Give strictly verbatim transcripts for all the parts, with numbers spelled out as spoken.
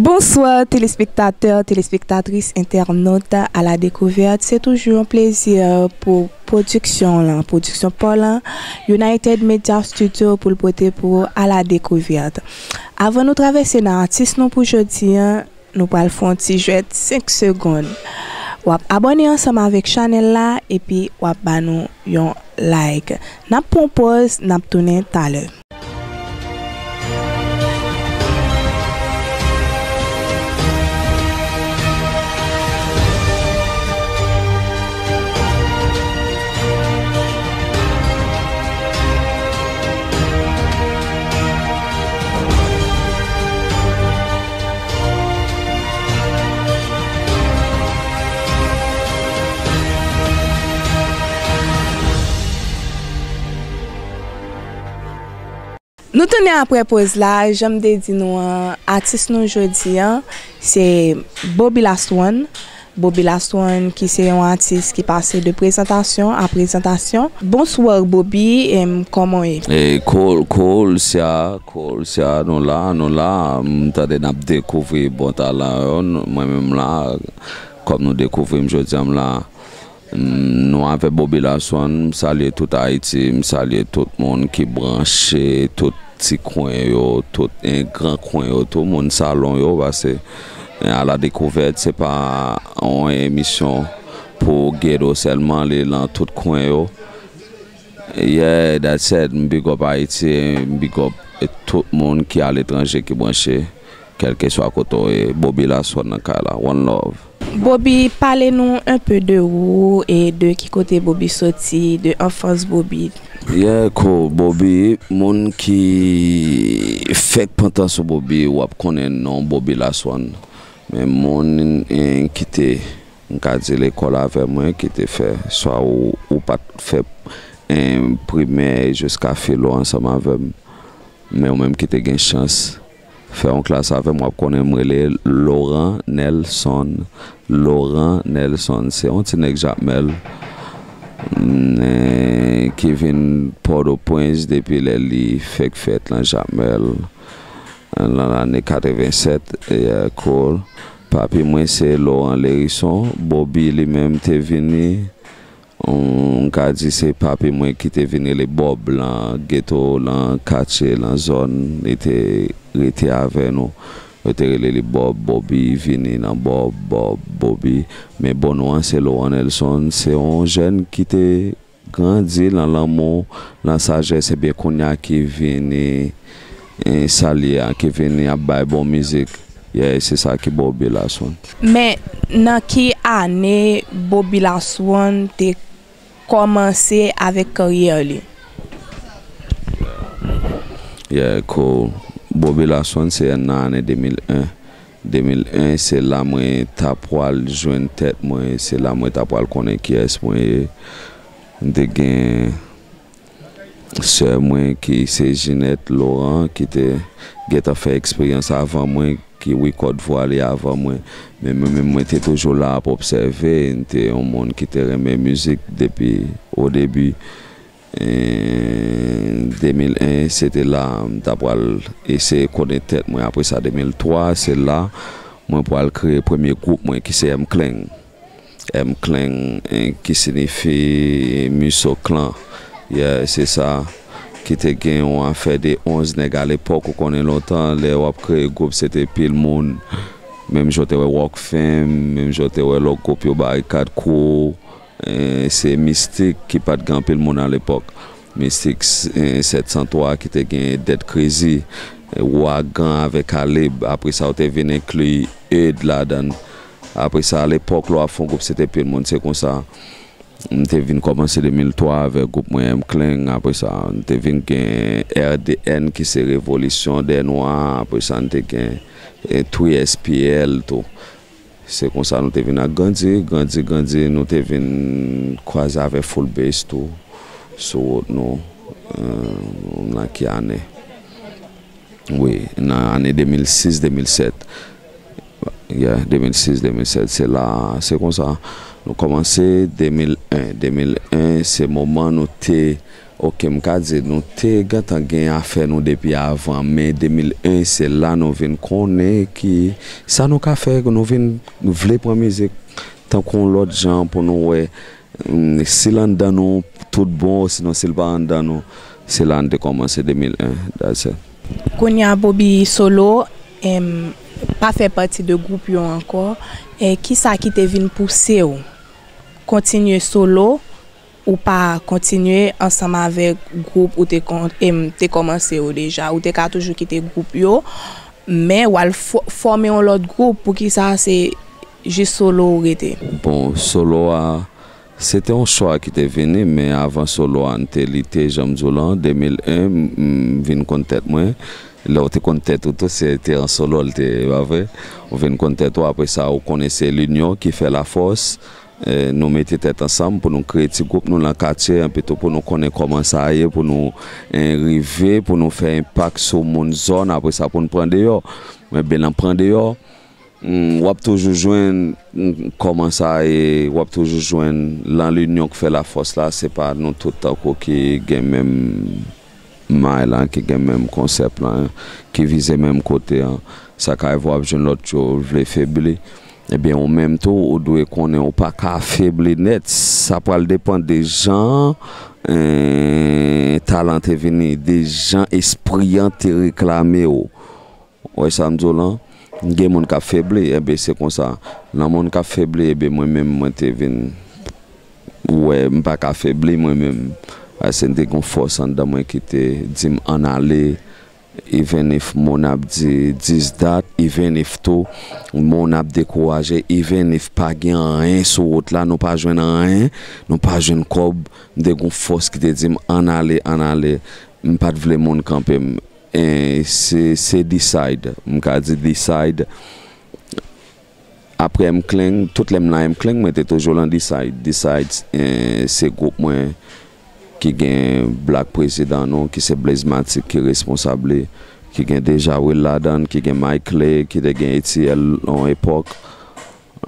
Bonswa, telespektatè, telespektatris, entènot A la Découverte. Se toujou yon plezi pou pwodiksyon lan, pwodiksyon pa w lan, United Media Studio pou l pote pou ou A la Découverte. Avan nou travèse nan atis nou pou jodi a, nou pral fè yon ti jwèt senk segonn. W ap abòne ansanm avèk chanèl la, epi w ap ba nou yon like. N ap pran pòz, n ap tounen talè. Nou tounen apre pòz la, jan m te di nou an, atis nou jodi an, se Bobby Laswan. Bobby Laswan ki se yon atis ki pase de prezantasyon a prezantasyon. Bonswa Bobby, em, kòman w ye? E cool, cool, sia, cool, sia, nou la, nou la, m tande n ap dekouvri bon talan yo, nou, mwen menm la, kòm nou dekouvri m jodi an m la. Mm, nou avè Bobby Laswan, m salye tout Ayiti, m salye tout moun ki branche, tout ti kwen yo, tout, eh, gran kwen yo, tout moun salon yo, paske, eh, A la Découverte, se pa yon emisyon pou geto sèlman, li lan tout kwen yo. Yeah, that's it, m big up Ayiti, m big up, eh, tout moun ki aletranje ki branche. Kèlkeswa kote w ye, Bobby Laswan nan kay la. One love. Bobby, pale nou un peu de ou e de ki kote Bobby soti, de anfans Bobby. Yeah, cool. Bobby, moun ki fèk pantan sou Bobby, w ap konnen non Bobby Laswan. Men moun, eh, ki te, m ka di, lekòl avè mwen, ki te fè, swa ou, ou pa t fè, eh, primè jiska filo ansanm avè m. Men ou menm ki te gen chans fè yon klas avè m, w ap konnen m rele Laurent Nelson. Laurent Nelson, se yon ti nèg Jakmèl, mm, ki vin Pòtoprens depi lè li fèk fèt lan Jakmèl, lan lane katrevensèt, e, cool. Papi mwen se Laurent Lhérisson. Bobby li menm te vini, m ka di se papi mwen ki te vin rele Bob lan geto, lan katye, lan zòn, li te rete avè nou. Yo te rele li Bob, Bobby, vini nan Bob, Bob, Bobby. Men bon non an se Laurent Nelson, se yon jèn ki te grandi lan lanmou, lan sajès, ebyen kounye a ki vini, eh, sa l ye a, ki vini ap bay bon mizik. Yeah, se sa ki Bobby Laswan. Men nan ki ane Bobby Laswan te kòmanse avèk karyè li? Yeah, cool. Bobby Laswan se nan ane de mil en. De mil en, se la mwen ta pral jwenn tèt mwen, se la mwen ta pral konnen kiyès mwen ye. M te gen sè mwen ki se Jeanette Laurent, ki te gentan fè eksperyans avan mwen, ki rekòd vwa li avan mwen. Men mwen menm, mwen te toujou la ap obsève, m te yon moun ki te renmen mizik depi o debi. E, de mil en, se te la m ta pral eseye konnen tèt mwen. Apre sa, de mil twa, se la Mwen pral kreye premye gwoup mwen ki se M Clang. M Clang, eh, ki sinifi Miso Clan. Yeah, se sa. Ki te gen yon afè de onz nèg alepòk, ou konnen lontan, lè w ap kreye gwoup, se te pil moun. Menm jan w te wè Rock Fam, menm jan w te wè lòt gwoup yo, Barikad Crew, eh, se Mistik ki pa t gen anpil moun alepòk. Mistik, eh, sèt san twa ki te gen Dead Crazy, eh, Ouagan avèk Kalib. Apre sa, ou te vin enkli Eud ladan l. Apre sa, alepòk, lè w ap fè yon gwoup, se te pil moun. Se konsa, m te vin kòmanse de mil twa avèk gwoup mwen M Clang. Apre sa, m te vin gen R D N, ki se Revolisyon dè Nwa. Apre sa, m te gen, eh, Three S P L tou. Se konsa nou te vin ak grandi, grandi, grandi, nou te vin kwaze avèk Full Bass tou, sou wout nou, eh, nan ki ane? Wi, nan ane de mil sis, de mil sèt. Yeah, de mil sis, de mil sèt, se la, se konsa. Nou kòmanse de mil en, de mil en, se moman nou te, oke, m ka di, nou te gentan gen afè nou depi avan, men de mil en, se la nou vin konnen ki, sa nou ka fè, nou vin vle pran mizik tankou yon lòt jan pou nou wè, mm, si l anndan nou tout bon, sinon si l pa anndan nou, se la n te kòmanse de mil en, that's it. Kounye a, Bobby Solo, em, pa fè pati de gwoup yo ankò. E kisa ki te vin pouse w kontinye solo, ou pa kontinye ansanm avèk gwoup ou te kon-, em, te kòmanse yo deja? Ou te ka toujou kite gwoup yo, men w al fò-, fòme yon lòt gwoup. Poukisa se jis solo ou rete? Bon, solo a, se te yon chwa ki te vini, men avan solo a, n te lite, jan m di w lan, de mil en, m, m vin konn tèt mwen. Lè w te konn tèt ou tou, se te an solo l te ye, pa vre? Ou vin konn tèt ou, apre sa, ou konnen se linyon ki fè lafòs. Eh, nou mete tèt ansanm pou nou kreye ti gwoup nou nan katye, enpi tou pou nou konnen kòman sa ye, pou nou, eh, rive, pou nou fè enpak sou moun zòn, apre sa pou n pran deyò. Men byen nan pran deyò, mm, w ap toujou jwenn, mm, kòman sa ye, w ap toujou jwenn lan linyon k fè lafòs la, se pa nou tout tankou ki gen menm may lan, ki gen menm konsèp lan, ki vize menm kote an. Sa ka rive w ap jwenn lòt yo vle febli. Ebyen, ou menm tou, ou dwe konnen ou pa ka febli nèt. Sa pral depann de jan, eh, talan te vini, de jan espri an te reklame w. Ou wè sa m di w lan? Gen moun k ap febli, ebyen, se konsa. Nan moun k ap febli, ebyen, mwen menm, mwen te vin wè m pa ka febli mwen menm. Paske m te gen yon fòs anndan mwen ki te di m ann ale. Even if moun ap di this, that, even if tou moun ap dekouraje, even if pa gen anyen sou wout la, nou pa jwenn anyen, nou pa jwenn kòb, m te gen yon fòs ki te di m ann ale, ann ale. M pa t vle moun kanpe m. E se, se Decide, m ka di Decide. Apre M Clang, tout lè m nan M Clang, mwen te toujou lan Decide. Decide, eh, se gwoup mwen ki gen Black prezidan nou, ki se Blaze Matic ki responsab li, ki gen Deja Will ladan, ki gen Mike Clay, ki te gen A T L yon epòk,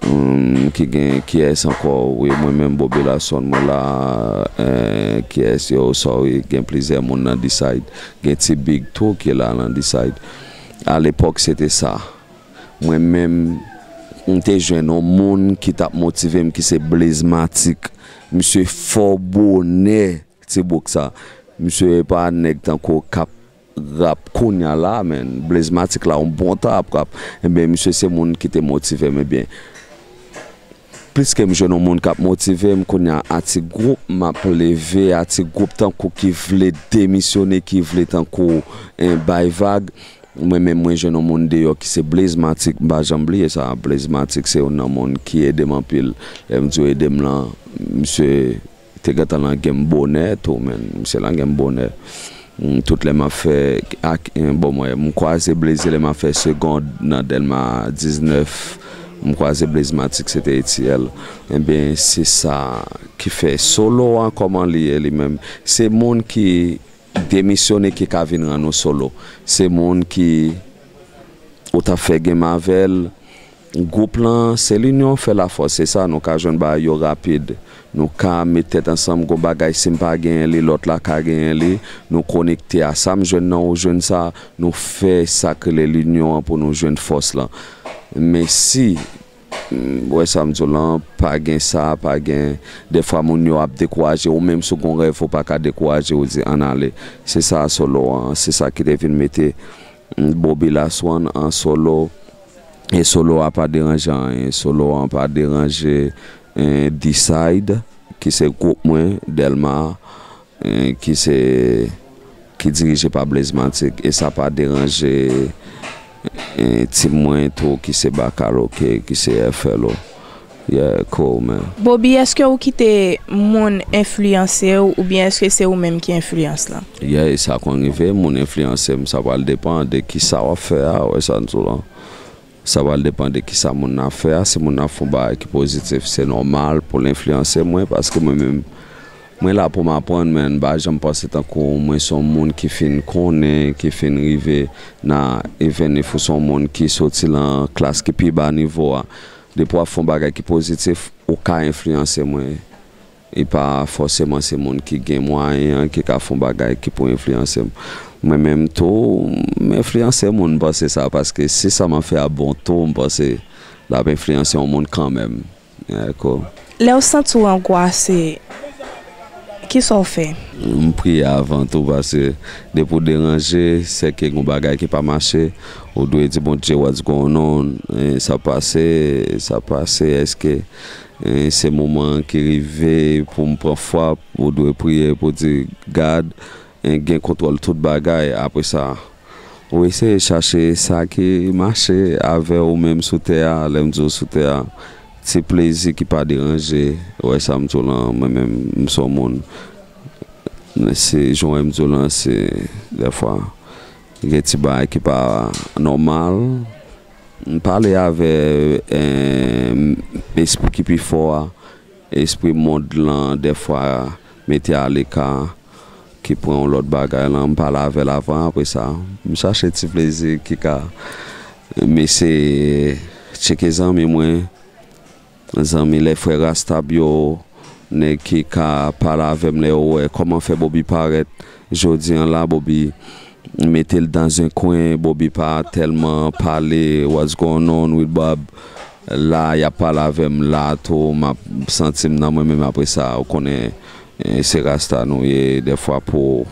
hmm, ki gen, kiyès ankò? Wi, mwen menm, Bobby Larson, mwen la, eh, kiyès yo, sorry, gen plizyè moun nan Decide. Gen Ti Big tou ki la nan Decide. Alepòk, se te sa. Mwen menm, m te jwenn yon moun ki t ap motive m, ki se Blaze Matic. Misye fò bonè, ti bouk sa. Misye pa nèg tankou k ap rap kounye a la, men Blaze Matic la, yon bon tan ap rap. Ebyen, misye se moun ki te motive m, ebyen. Pliske m jwenn yon moun k ap motive m, kounye a, a ti gwoup, m ap leve, a ti gwoup tankou ki vle demisyone, ki vle tankou, eh, bay vag. Mwen menm, mwen jwenn yon moun deyò ki se Blaze Matic, m pa janm bliye sa. Blaze Matic se youn nan moun ki ede m anpil. Lè m di w ede m lan, misye te gentan lan gen m bonè tou, men. Misye lan gen m bonè. Mm, tout lè m ap fè ak, eh, bon, mwen, m kwaze Blaze lè m ap fè segond nan Dèlma diznèf. M kwaze Blaze Matic, se te A T L. Ebyen, se sa ki fè solo an kòman li ye li menm. Se moun ki demisyone ki ka vin rann ou solo. Se moun ki ou t ap fè game avè l, Gwoup lan, se linyon fè lafòs, se sa, nou ka jwenn bagay yo rapid. Nou ka met tèt ansanm, gon bagay, si m pa genyen li, lòt la ka genyen li, nou konekte a sa m jwenn nan, ou jwenn sa, nou fè sa k rele linyon an pou nou jwenn fòs lan. Men si, m, wè sa m di w lan, pa gen sa, pa gen, dèfwa moun yo ap dekouraje, ou menm si w gon rèv, ou pa ka dekouraje, ou di, ann ale. Se sa solo an, se sa ki te vin mete, m, Bobby Laswan an solo. E solo a pa deranje anyen. Solo an pa deranje, eh, D-Side, ki se gwoup mwen, Dèlma, eh, ki se, ki dirije pa Blaze Matic. E sa pa deranje, eh, team mwen tou, ki se Bakaloke, ki se F L O. Yeah, cool, man. Bobby, èske ou kite moun enfliyanse w oubyen èske se ou menm ki enfliyans lan? Yeah, e sa konn rive, moun enfliyanse m, sa pral depann de kisa w ap fè a, wè sa m di w lan. Sa pral depann de kisa moun nan ap fè a. Si moun nan ap fè yon bagay ki pozitif, se nòmal pou l enfliyanse mwen, paske mwen menm, mwen la pou m aprann, men m pa janm panse tankou mwen se yon moun ki fin konnen, ki fin rive nan even if ou se yon moun ki soti nan klas ki pi ba nivo a. Depi w ap fè yon bagay ki pozitif, ou ka enfliyanse mwen. E pa fòseman se moun ki gen mwayen an ki ka fè yon bagay ki pou enfliyanse m. Mwen menm tou, m enfliyanse moun, m panse sa, paske si sa m ap fè a bon tou, m panse l ap enfliyanse yon moun kanmenm. Dakò. Lè w santi w angwase, kisa w fè? M priye avan tou, paske depi w deranje, sèke gon bagay ki pa mache, ou dwe di, Bondye, what's going on? E sa pase, sa pase, èske, e se moman ki rive pou m pran fwa, ou dwe priye pou di, God, e gen kontwòl tout bagay. Apre sa, ou eseye chache sa ki mache avè ou menm sou tè a, lè m di w sou tè a, ti plezi ki pa deranje, ou wè sa m di w lan, mwen menm, m se yon moun, se jan w wè m di w lan, se, dèfwa, gen ti bagay ki pa nòmal, m pale avè, eh, espri ki pi fò a, espri mond lan, dèfwa, mete aleka, ki pran yon lòt bagay lan, m pale avè l avan, apre sa, m chache ti plezi ki ka, m eseye tcheke zanmi mwen, zanmi lè frè Rastab yo, nèg ki ka pale avè m lè yo wè kòman fè Bobby parèt jodi an la, Bobby mete l dans un coin, Bobby pa tèlman pale, what's going on with Bob? La, y ap pale avè m la tou, m ap santi m nan mwen menm apre sa, ou konnen, eh, se rasta nou ye, dèfwa pou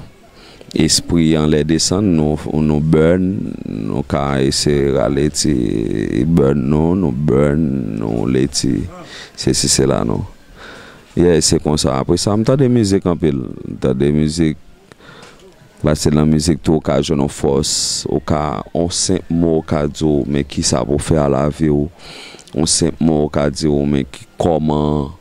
espri anlè desann, nou, nou burn, nou ka eseye rale ti burn nou, nou burn, nou leti, se si se la nou. Yeah, se konsa. Apre sa, m tande mizik anpil. M tande mizik, paske nan mizik tou, ou ka jwenn yon fòs, ou ka, yon senp mo, ou ka di w, men kisa pou w fè a lavi w. Yon senp mo, ou ka di w, men ki, kòman,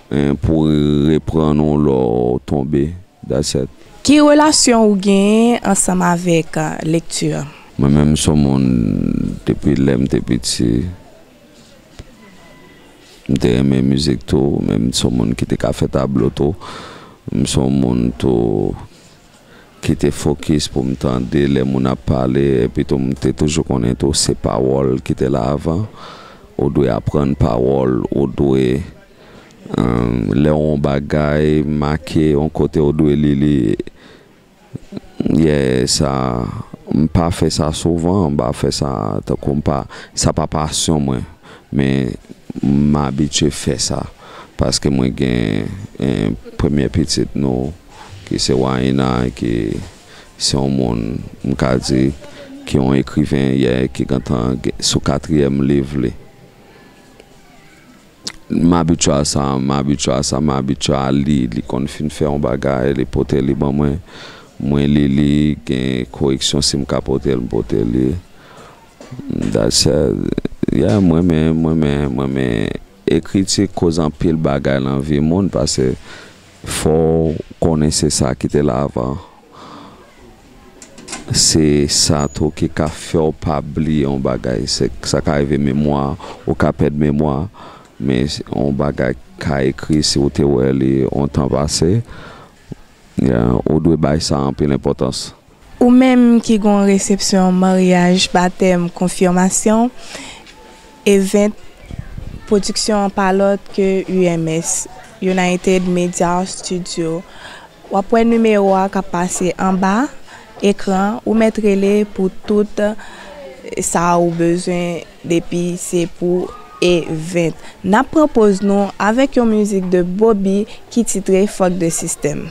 eh, pou w reprann ou lè w tonbe. That's it. Ki relasyon ou genyen ansanm avèk, eh, lekti? Mwen menm, m se yon moun, depi lè m te piti, m te renmen mizik tou, men m se yon moun ki te ka fè tablo tou. M se yon moun tou ki te fokis pou m tande lè moun ap pale, epi tou m te toujou konnen tou se pawòl ki te la avan. Ou dwe aprann pawòl, ou dwe, eh, lè yon bagay make yon kote, ou dwe li li. Yeah, sa, m pa fè sa souvan, m pa fè sa tankou m pa, sa pa pasyon mwen, men m abitye fè sa, paske mwen gen, eh, premye pitit nou, ki se Waina, ki se yon moun, m ka di, ki yon ekriven, yeah, ki gentan gen, sou katriyèm liv li. M abitye a sa, m abitye a sa, m abitye a li. Li konn fin fè yon bagay, li pote li ban mwen. Mwen li li, gen koreksyon si m ka pote l, m pote li. That's it. Yeah, mwen men, mwen men, mwen men ekriti koz anpil bagay nan vi moun, paske fò w konnen se sa ki te la avan. Se sa tou ki ka fè w pa bliye yon bagay. Se, sa ka rive memwa, ou ka pèd memwa, men yon bagay ka ekri, si w te wè li yon tan pase, yeah, ou dwe bay sa anpil enpòtans. Ou menm ki gen yon resepsyon, maryaj, batèm, konfimasyon, Event, pwodiksyon an pa lòt ke U M S, United Media Studio. W ap wè nimewo a k ap pase anba ekran, ou mèt rele pou tout sa ou bezwen depi se pou event. N ap pran poz nou avèk yon mizik de Bobby ki titre Fuck the System.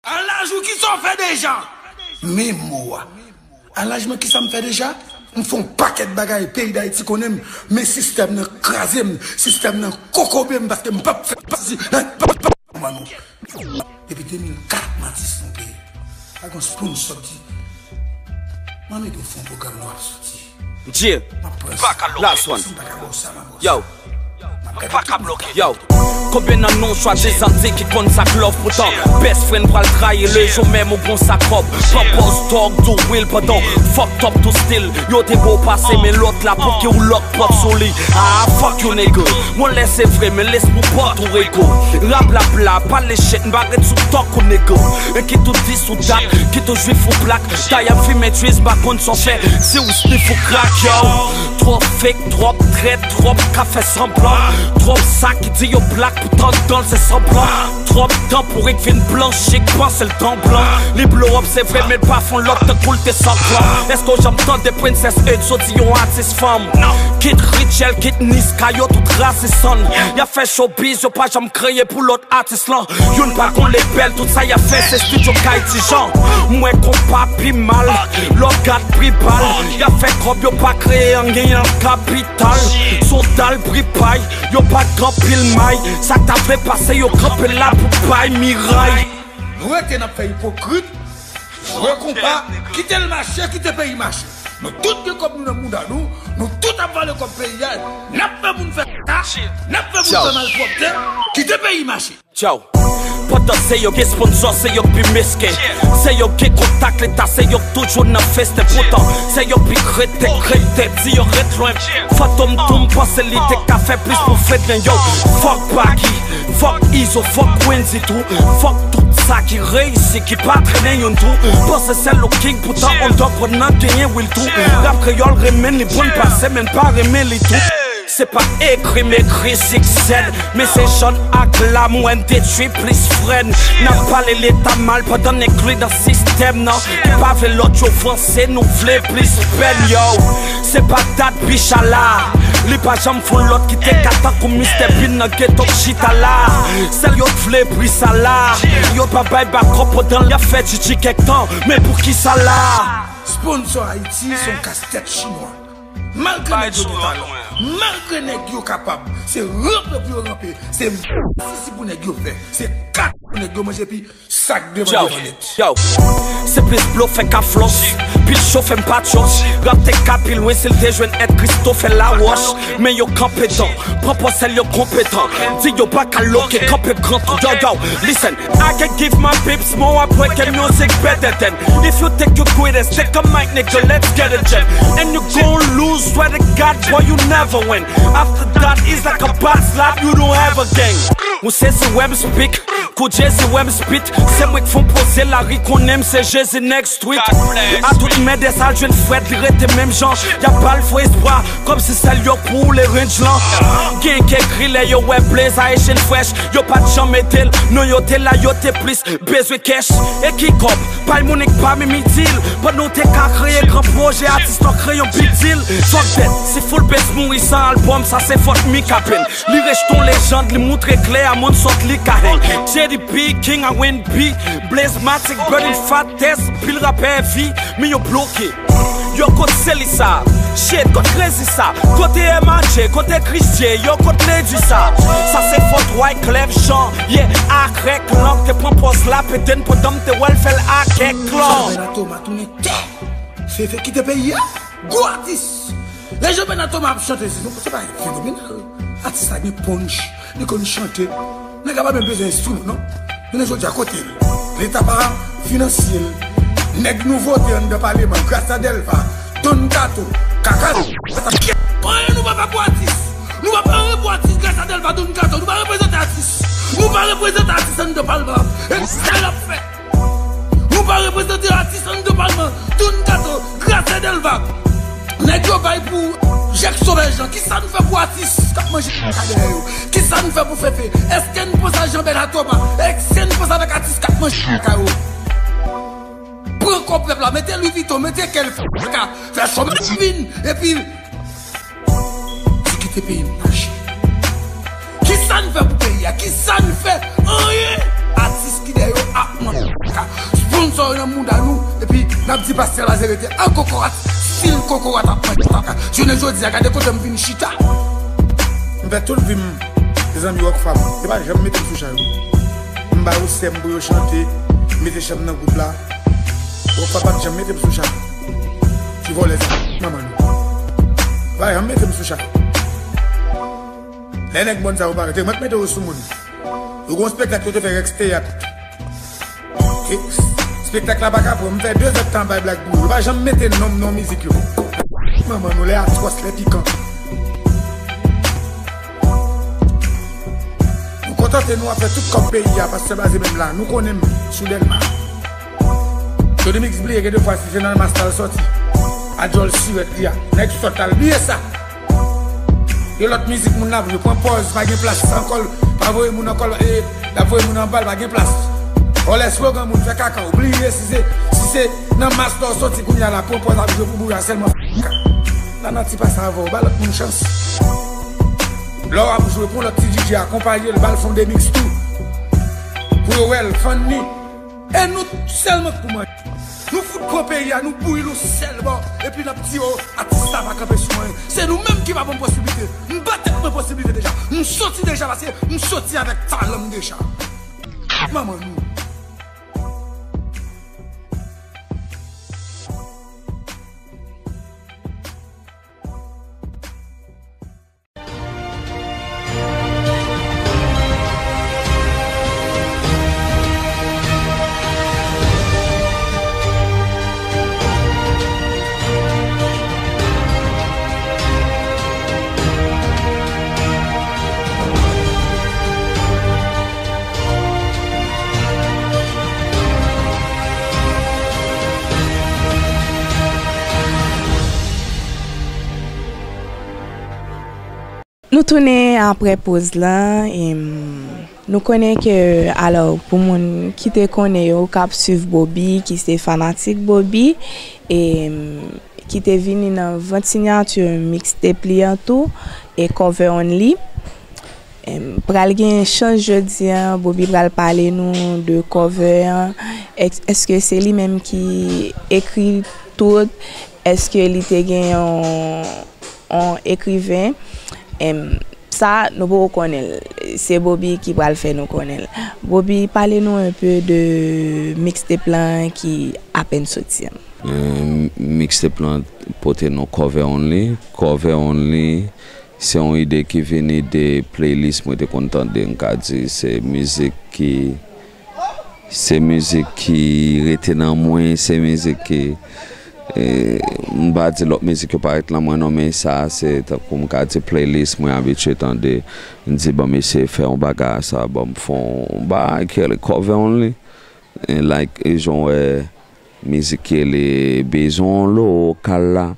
An laj ou kisa w fè deja? Men mo a. An laj mwen kisa m fè deja? M fè yon pakèt bagay, peyi Dayiti konnen m, men sistèm nan kraze m, sistèm nan kokobe m paske m p ap fè pati nan pa pa pa nou. Depi de mil kat m atis nan peyi. Pa gen sponsò ki di, "Manmi, nou fè yon pwogram nou ap soti." Yeah. M ap pran sa. Last one. Si m pa ka ba w sa, m ap ba w sa. Yo. M ap gade tout moun. Yo. Konbyen nan nou swadizan di ki konn sa k love poutan best friend pral trayi le jou menm ou gon sa kòb. Pran pòz dog do will pandan fucked up tou still. Yo te bo pase men lòt la pou ki ou lòk pòt sou li. Ah, fuck you, nigga. Mwen lè se vre, men lespri pòt ou rego. Rablabla, pale shit, m pa ret sou tòk ou, nigga. E kit ou dis ou dat, kit ou jwif ou blak. Dayè m fimen trees, m pa konn sa w fè. Si ou sniff ou crack, yo. Twòp fake, twòp trèt, twòp ka fè sanblan. Twòp sa ki di yo blak, poutan dan l se sanblan. Twòp tan pou rik vin blanchi, k panse l tan blan. Li blow up, se vre, men l pa fon lòt tankou l te sanblan. Èske w janm tande Princess Eugh soti yon atis fanm? Kit Rachel, kit Niska, yo tout rasisan. Y ap fè showbiz, yo pa janm kreye pou lòt atis lan. Youn pa gon lebèl, tout sa y ap fè, se studio kay ti jan. M wè konpa pi mal, lè w gad pri bal. Y ap fè kòb, yo pa kreye anyen nan kapital. Son dal pri pay, yo pa gen anpil may. Sa k ta vle pase, yo kanpe la pou bay miray. Nou rete n ap fè ipokrit, jwe konpa, kite l mache, kite peyi mache. Nou tout gen kòb nou nan mouda nou, nou tout ap vale kòb peyi a, n ap fè moun fè kaka, n ap fè moun fè malpwòpte, kite peyi mache. Yo, pandan se yo gen sponsò, se yo k pi mesken. Se yo k gen kontak leta, se yo k toujou nan festen. Poutan, se yo k pi kreten, kreten. Di yo ret lwen. Fantom tou, m panse li te ka fè plis pou fednen. Yo, fuck Baky, fuck Izo, fuck Wendy tou. Fuck tout sa ki reyisi, ki pa trennen youn tou. Panse sèl ou king, poutan underground nan genyen will tou. Rap kreyòl renmen li bon pase, men pa renmen li tou. Se pa ekri m ekri sik sèd, men se jan ak lam w èn detwi plis frèn. N ap pale leta mal pandan n enkli nan sistèm nan. Ki pa vle lòt yo vanse, nou vle plis pèn, yo. Se pa dat bich a la. Li pa janm fon lòt ki te ka tankou Mistè Bean nan geto k chita la. Sèl yo t vle pri sa la. Yo pa bay bakòp pandan y ap fè tchitchi kèk tan. Men poukisa la? Sponsò Ayiti se yon kastèt chinwa. Malgre nèg yo gen talan, malgre nèg yo kapab, se ranpe pou yo ranpe, se sisi pou nèg yo fè, se kat pou nèg yo manje, epi sa k devan devan nèt. Yo, se plis blofè k ap flòs, pil chofè m pa tchòs, rap te ka pi lwen si l te jwenn èd Christopher Laroche, men yo kanpe dan, pran pòsèl yo konpetan, di yo pa ka loke, kanpe gran tou, yo, yo, listen. I can give my peeps more, I break the music better than. If you think you greatest, take a mic, nigga, let's get a jam. And you gon' lose, swear to God, boy, you never win. After that, it's like a bad slap, you don't have a gang. Ou sezi wè m speak, kou Jezi wè m spit. Se mwen k fè w poze lari, konnen m se Jezi next tweet. A tout mèdès al jwenn Fred, li rete menm jan. Y ap ba l fo espwa, kòmsi sèl yo k woule range lan. Gen kèk ri lè yo wè Blaze Haitian Fresh. Yo pa t janm ede l, non yo te la, yo te plis bezwen kèch. E ki kòb? Bay moun k pa menm itil. Pandan w te ka kreye gran pwojè, atis lan kreye yon big deal. Fuck that, si Full Bass mouri san albòm, sa se fòt Mika Penn. Li rete yon lejand, li moutre klè a moun sòt li ka hang. J D B, King R and B, Blaze Matic, Burning Fat Test, pil rapè vi, men yo bloke. Yo, kot Selisa? Shit, kot Crazy sa? Kote M R J? Kote Chris J? Yo, kot Lady sa? Sa se fòt Wyclef Jean. Yeah, ak rèk lan te pran pòz la, pete n pandan m te wè l fè l ak kèk lan. Benatoma tounen tè. Fefe kite peyi a. Gwo atis. Lè Jean Bernard Thomas ap chante, se, se bagay fenomenal. Atis la gen punch, li konn chante. Nèg la pa menm bezwen enstriman, non. Jounen jodi a, kote l? Leta pa finanse l. Nèg nou vote anndan paleman, gras a Delva, Don Kato, Kaka. Anyen nou pa fè pou atis. Nou pa fè anyen pou atis Gracia Delva, Don Kato. Nou pa reprezante atis. Nou pa reprezante atis anndan palman. E sa n ap fè. Nou pa reprezante atis anndan palman. Don Kato, Gracia Delva. Nèg yo bay pou Jacques Sauvage lan. Kisa n fè pou atis k ap manje kaka dèyè yo? Kisa n fè pou Fefe? Èske n panse a Jean Bernard Thomas? Èske n panse avèk atis k ap manje kaka yo? Pran kòb pèp la, mete Louis Vuitton, mete kèl fè kaka, fè chòmaj vin, epi Ti kite peyi m mache. Kisa n fè pou peyi a? Kisa n fè? Anyen! Atis ki dèyè yo ap manje kaka. Sponsò yo nan mouda nou, epi n ap di pastè Lazare te an kokorat, stil kokorat ap manje kaka. Jounen jodi a, gade kote m vin chita. M fè tout vi m, mezanmi, Rockfam, yo pa janm mete m sou chay yo. M ba yo sè m pou yo chante, mete chan m nan gwoup la. Rockfam pa t janm mete m sou chay. Ti vòlè sa, manman nou. Pa janm mete m sou chay. Lè nèg mòn sa yo parèt, e mwen k mete yo sou moun. Yo gon spektak yo te fè Rex Teyat. E, spektak la pa ka pran, m fè de zèdtan bay blag pou yo. Yo pa janm mete non m nan mizik yo. Manman nou, lè atwòs, lè pikan. Nou kontante nou ap fè tout kòb peyi a, pastè Blaze menm la, nou konnen m sou Dèlma. Jody Mix bliye gen de fwa si se nan Masta l sòti. A djòl sirèt li a. Nèg sòt la, l bliye sa. Gen lòt mizik moun l ap jwe, pran pòz, pa gen plas ankò l, pa voye moun ankò l, e, l ap voye moun anba l, pa gen plas. Vòlè slogan moun, fè kaka w, bliye si se, si se nan Masta w sòti kounye a la, pran pòz ap jwe pou bouya sèlman. Lanati pase avè w, ba lòt moun chans. Lè w ap jwe, pran lòt ti D J akonpaye l, ba l fè yon demix tou. Pou yo wè l, fann li. E nou sèlman k pou manje. Nou fout pran peyi a, nou bouyi l yon sèl bò, epi n ap di, o, atis la pa kanpe sou anyen. Se nou menm ki pa ban m posiblite. M ba tèt mwen posiblite deja. M soti deja, paske m soti avèk talan m deja. Manman nou. Nou tounen apre poz la, em, nou konnen ke, alò, pou moun ki te konnen yo, k ap swiv Bobby, ki se fanatik Bobby, em, ki te vini nan vant sinyati mixtape li an tou, e Cover Only. Em, pral gen chans jodi a, Bobby pral pale nou de cover an. Èk-, èske se li menm ki ekri tout? Èske li te gen yon, yon ekriven? Em, sa, nou poko konnen l. Se Bobby ki pral fè nou konnen l. Bobby, pale nou un peu de mixtape lan ki apèn soti an. Em, mixtape lan pote non Cover Only. Cover Only, se yon ide ki vini de playlist mwen te konn tande, m ka di se mizik ki, se mizik ki rete nan mwen, se mizik ki, e, m pa di lòt mizik yo parèt nan mwen non, men sa se tankou m ka di playlist mwen abitye tande. M di, "Ban m eseye fè yon bagay sa, ban m fè yon bagay ki rele Cover Only." E, like, e jan w wè mizik ki rele Bezwen Lokal la.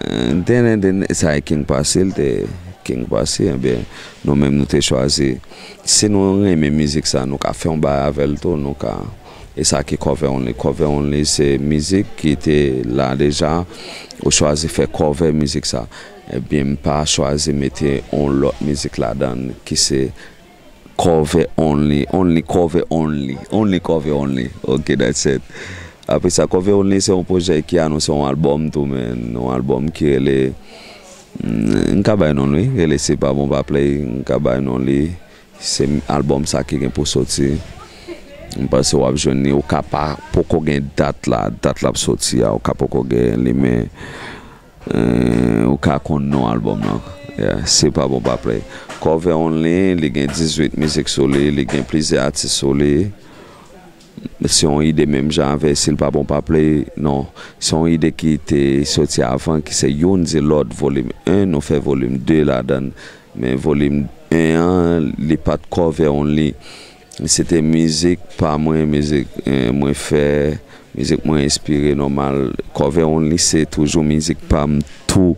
Eh, den, den, den, sa e King Passy, l te King Passy, ebyen, nou menm nou te chwazi. Si nou renmen mizik sa, nou ka fè yon bagay avè l tou, nou ka. E sa ki Cover Only. Cover Only se mizik ki te la deja, ou chwazi fè cover mizik sa. Ebyen, m pa chwazi mete yon lòt mizik ladan l ki se Cover Only, only cover only, only cover only. Ok, that's it. Apre sa, Cover Only se yon pwojè ki anonse yon albòm tou, men yon albòm ki rele, mm, m ka bay non li, rele Se Pa Bon Pa Play, m ka bay non li. Se albòm sa ki gen pou soti. M panse w ap jwenn li, ou ka pa poko gen dat la, dat l ap soti a, ou ka poko gen li, men Eh, ou ka konn non albòm lan. Yeah, Se Pa Bon Pa Play. Cover Only, li gen dizuit mizik sou li, li gen plizyè atis sou li. Se yon ide menm jan avè Si l pa bon pa play, non. Se yon ide ki te soti avan, ki se Youn di lòt, volim en, nou fè volim de ladan l. Men volim en an, li pa t cover only. Se te mizik pa mwen, mizik, eh, mwen fè, mizik mwen enspire nòmal. Cover only se toujou mizik pa m tou,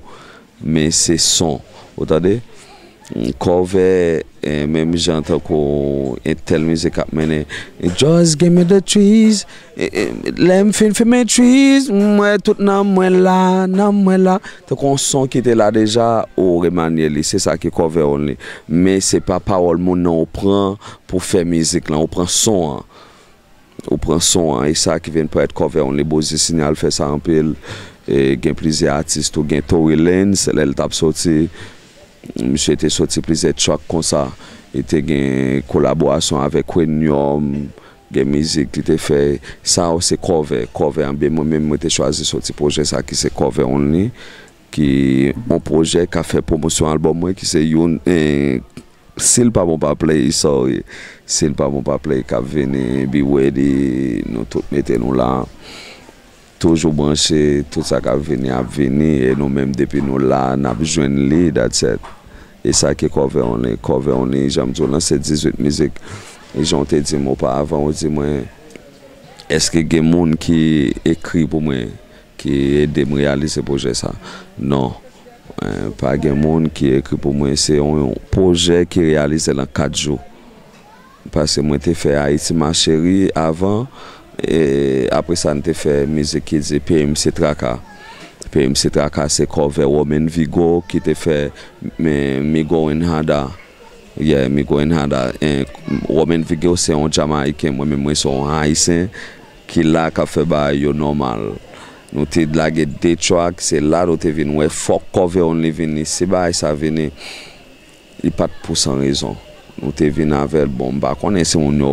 men se son. Ou tande? Cover, eh, menm jan tankou entèl mizik ap mennen. Just give me the trees. Eh, eh, lè m fin fimen trees, m wè tout nanm mwen la, nanm mwen la. Tankou yon son ki te la deja, ou remanye li. Se sa ki cover only. Men se pa pawòl moun nan ou pran pou fè mizik lan, ou pran son an. Ou pran son an, e sa ki vin parèt cover only. Bozi Sinyal fè sa anpil. E gen plizyè atis tou, gen Tory Lanez, lè l t ap soti, misye te soti plizyè track konsa. Li te gen kolaborasyon avèk Wennium, gen mizik li te fè. Sa yo se cover, cover an. Ben mwen menm, mwen te chwazi soti pwojè sa ki se cover only, ki yon pwojè k ap fè pwomosyon albòm mwen, ki se youn, eh, Si l pa bon pa play, sorry. Si l pa bon pa play k ap vini, be ready, nou tout mete nou la. Toujou branche, tout sa k ap vini ap vini, e nou menm depi nou la, n ap jwenn li, that's it. E sa ki cover only, cover only, jan m di w lan, se dizuit mizik. E jan w te di m oparavan, ou di mwen, èske gen moun ki ekri pou mwen, ki ede m reyalize pwojè sa? Non. Eh, pa gen moun ki ekri pou mwen. Se yon, yon pwojè ki reyalize lan kat jou. Paske mwen te fè Ayiti Ma Chérie avan, e apre sa, n te fè mizik ki di Peyi M se Traka. Peyi M se Traka se cover Roman Vigo ki te fè, men, Migo Enhada. Yeah, Migo Enhada. Eh, Roman Vigo se yon Jamayiken, mwen menm mwen se yon Ayisyen ki la k ap fè bagay yo nòmal. Nou te lage de track, se la nou te vin wè fòk cover only vini. Si bagay sa vini, li pa t pou san rezon. Nou te vin avè l, bon, m pa konnen si moun yo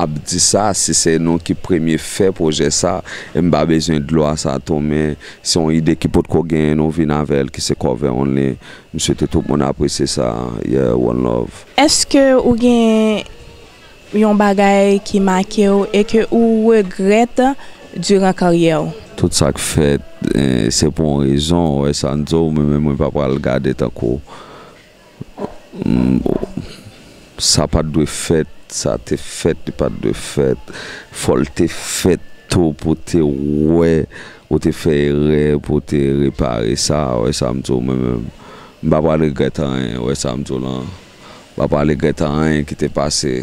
ap di sa, si se nou ki premye fè pwojè sa, e m pa bezwen glwa sa tou, men se yon ide ki potko genyen, nou vin avè l, ki se cover only. M swete tout moun apresye sa. Yeah, one love. Èske ou gen yon bagay ki make w e ke ou regrèt diran karyè w? Tout sa k fèt, eh, se pou yon rezon, ou wè sa m di w, mwen menm mwen pa pral gade tankou, mm, sa pa t dwe fèt, sa te fèt, li pa t dwe fèt, fò l te fèt tou pou te wè, ou te fè erè, pou te repare sa, ou wè sa m di w, mwen menm, m pa pral regrèt anyen, ou wè sa m di w lan, m pa pral regrèt anyen ki te pase.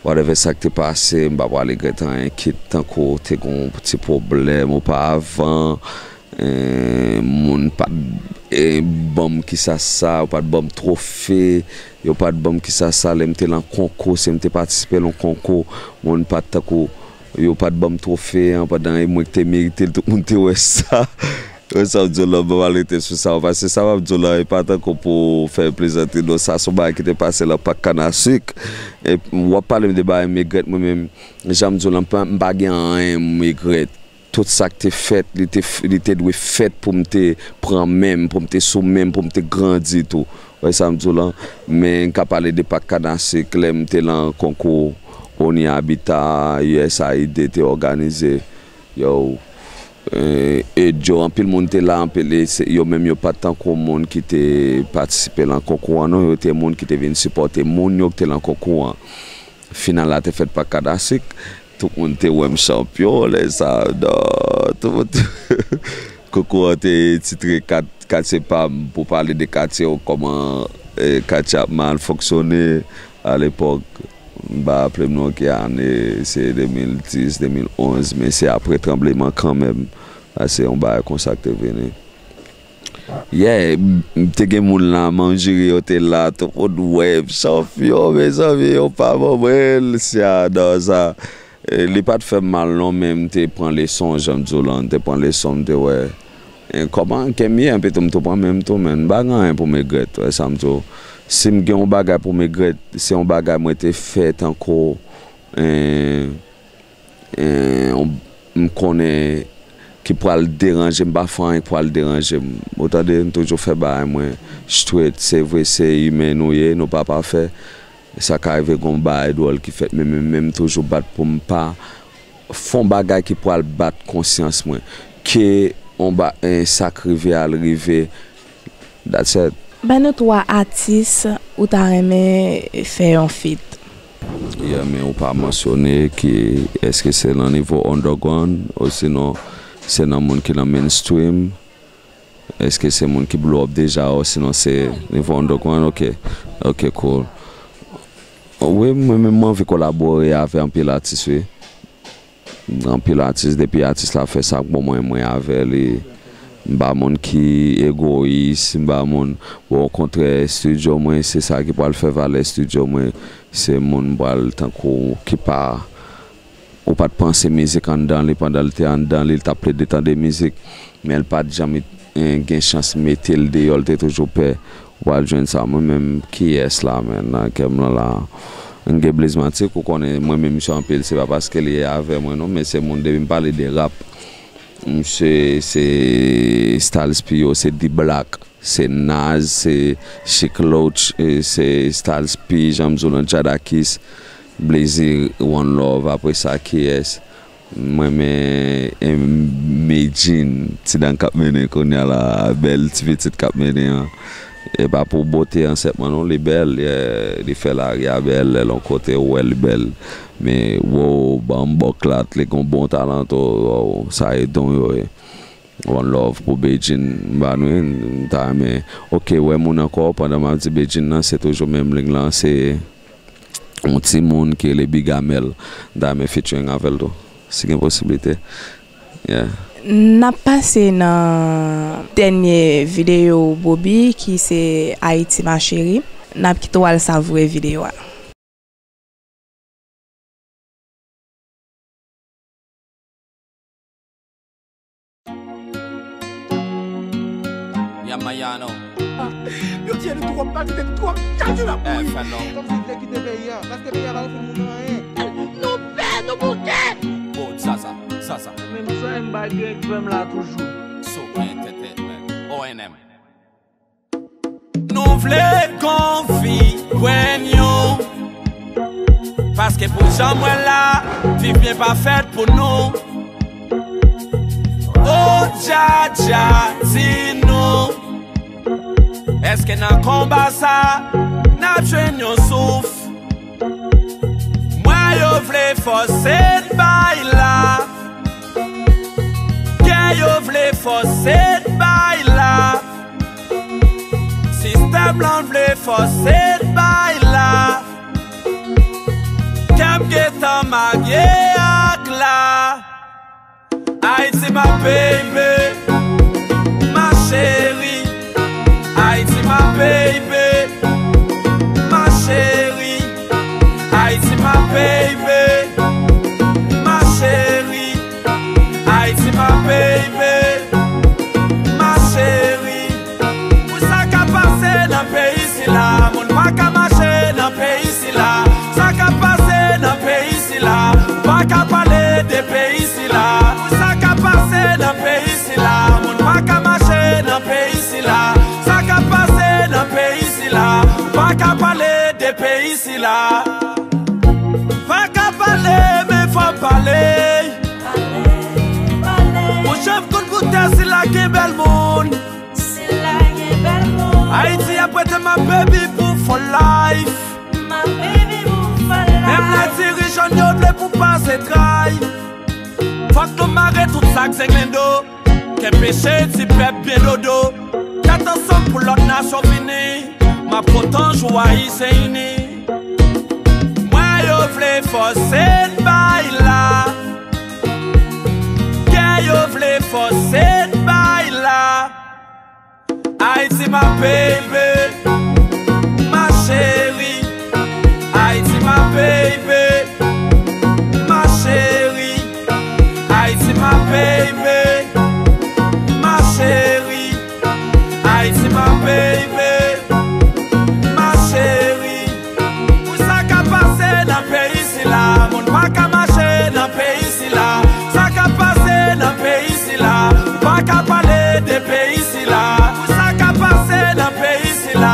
Whatever sa k te pase, m pa pral regrèt anyen, kit tankou te gen yon ti pwoblèm oparavan, eh, moun pa t, eh, ban m kisa sa, yo pa t ban m twofe, yo pa t ban m kisa sa, lè m te lan konkou, si m te patisipe lan konkou, moun pa t tankou, yo pa t ban m twofe an, pandan e mwen ki te merite l, tout moun te wè sa. Wè sa m di w lan, m pa pral rete sou sa, paske sa m ap di w lan, e pa tankou pou fè plezantri, non, sa se yon bagay ki te pase lan Pak Kanasik. E w ap pale m de bagay m regrèt, mwen menm, jan m di w lan, m pa, m pa gen anyen m regrèt. Tout sa k te fèt, li te, f- li te dwe fèt pou m te pran men m, pou m te sou men m, pou m te grandi tou. Wè sa m di w lan? Men n ka pale de Pak Kanasik, lè m te lan konkou Oni Abita, U S A I D te òganize. Yo, eh, e yo, anpil moun te la, anpil, e se- yo menm yo pa t tankou moun ki te patisipe lan konkou an, non, yo te moun ki te vin sipòte moun yo ki te lan konkou an. Final la te fèt Pak Kanasik, tout moun te wè m chanpyon, lè sa, non, tout moun te, konkou an te titre kat, katye pa m, pou pale de katye yo, kòman, eh, katye ap mal fonksyone alepòk. M pa raple m non ki ane, se de mil dis, de mil onz, men se apre tranbleman kanmenm. Paske yon bagay konsa k te vini. Yeah, m- te gen moun la, manjire yo te la, tout moun wè m chanpyon, mezanmi, yo pa ban mwen l, sya, non, sa. Eh, li pa t fè m mal non, men m te pran leson, jan m di w lan, m te pran leson, m te wè, eh, kòman ke m ye, epi tou m tou pran men m tou, men m pa gen anyen pou m regrèt, wè sa m di w. Si m gen yon bagay pou m regrèt, se yon bagay mwen te fè tankou, eh, eh, yon- m konnen ki pral deranje m, m pa fè anyen ki pral deranje m. Ou tande, m toujou fè bagay mwen straight. Se vre, se imen nou ye, nou pa pafè. Sa ka rive gen yon bagay dwòl ki fèt, men, men, men m toujou bat pou m pa fè yon bagay ki pral bat konsyans mwen. Ke yon ba, eh, sa k rive a l rive. That's it. Ban nou twa atis ou ta renmen fè yon feat. Yeah, men ou pa mansyone ki èske se nan nivo underground, osinon se nan moun ki nan mainstream? Èske se moun ki blow up deja, osinon se nivo underground? Ok, ok, cool. Wi, mwen menm mwen anvi kolabore avè anpil atis, wi. Anpil atis, depi atis la fè sa k bon mwen, mwen avè li. M pa moun ki egoyis, m pa moun, bon, okontrè, estidyo mwen, se sa ki pral fè valè estidyo mwen. Se moun m pral tankou ki pa, ou pa t panse mizik anndan li, pandan l te anndan li, l t ap plede tande mizik, men l pa t janm, eh, gen chans mete l deyò, l te toujou pè. Ou pral jwenn sa. Mwen menm, kiyès la, men, nan kè m lan la? M gen Blaze Matic, ou konnen, mwen menm misye anpil, se pa paske li avè mwen non, men se moun, depi m pale de rap, misye se Styles P yo, se D-Block, se Nas, se Sheek Louch, e se Styles P, jan m di w nan Jadakiss, Blaze, One Love, apre sa kiyès? Mwen men, em, Medjine, ti dam k ap mennen kounye a la, bèl ti pitit k ap mennen an. E pa pou bote ansètman non, li bèl, yeah, li fè lari a bèl, lè l yon kote ou wè li bèl. Men, wow, banmbòklat, li gon bon talan tou, wow, sa e don yo ye. One love pou Bedjine, m ba nou, m ta renmen, ok, wè moun ankò, pandan m ap di Bedjine nan, se toujou menm liy lan, se yon timoun ki rele Bigamel, m ta renmen featuring avè l tou, si gen posiblite. Yeah. N ap pase nan dènye videyo Bobby, ki se Haïti ma chérie. N ap kite w al savure videyo a. Yamayano. Yo tiye nou twòp, maltrete nou twòp, chak jou n ap mouri. Kòmsi vle kite peyi a, paske peyi a pa ofri moun anyen. Nou pè, nou bouke. Bon, Zaza, Zaza. Menm san m pa gen k fè m la toujou. So Entertainment, O N M. Nou vle gon vi grenyon. Paske pou jan m wè la, viv byen pa fèt pou nou. O Djadja, di nou, èske nan konba sa, n ap jwenn yon souf? Mwen yo vle fòse n bay la. Kè yo vle fòse n bay la. Sistèm lan vle fòse n bay la. Kè m gentan marye ak la. Haïti ma baby, ma chérie. Haïti ma baby, ma chérie. Haïti ma baby, ma chérie. Haïti ma baby, ma chérie. Pou sa k ap pase nan peyi sila, moun pa ka mache nan peyi sila. Sa k ap pase nan peyi sila, ou pa ka pale de peyi sila. Pou sa k ap pase nan peyi sila, moun pa ka mache nan peyi sila. Sa k ap pase nan peyi sila, ou pa ka pale de peyi sila. Pa ka pale, men fò m pale. Pou jan m konn koute sila gen bèl moun. Ayiti ap rete my baby pou for life. Menm lè dirijan yo vle pou pase tray. Fòk nou mare tout sa k zenglendo. Kenbe che ti pèp byen dodo. Tèt ansanm pou lòt nasyon vini. M ap kontan jou Ayisyen ini. Mwen yo vle fòse n bay la. Kè yo vle fòse n bay la. Haïti ma baby, ma chérie. Haïti ma baby, ma chérie. Haïti ma baby, ma chérie. Haïti ma baby, ma chérie. Pou sa k ap pase nan peyi sila, moun pa ka mache nan peyi sila. Sa k ap pase nan peyi sila, ou pa ka pale de peyi sila. Pou sa k ap pase nan peyi sila,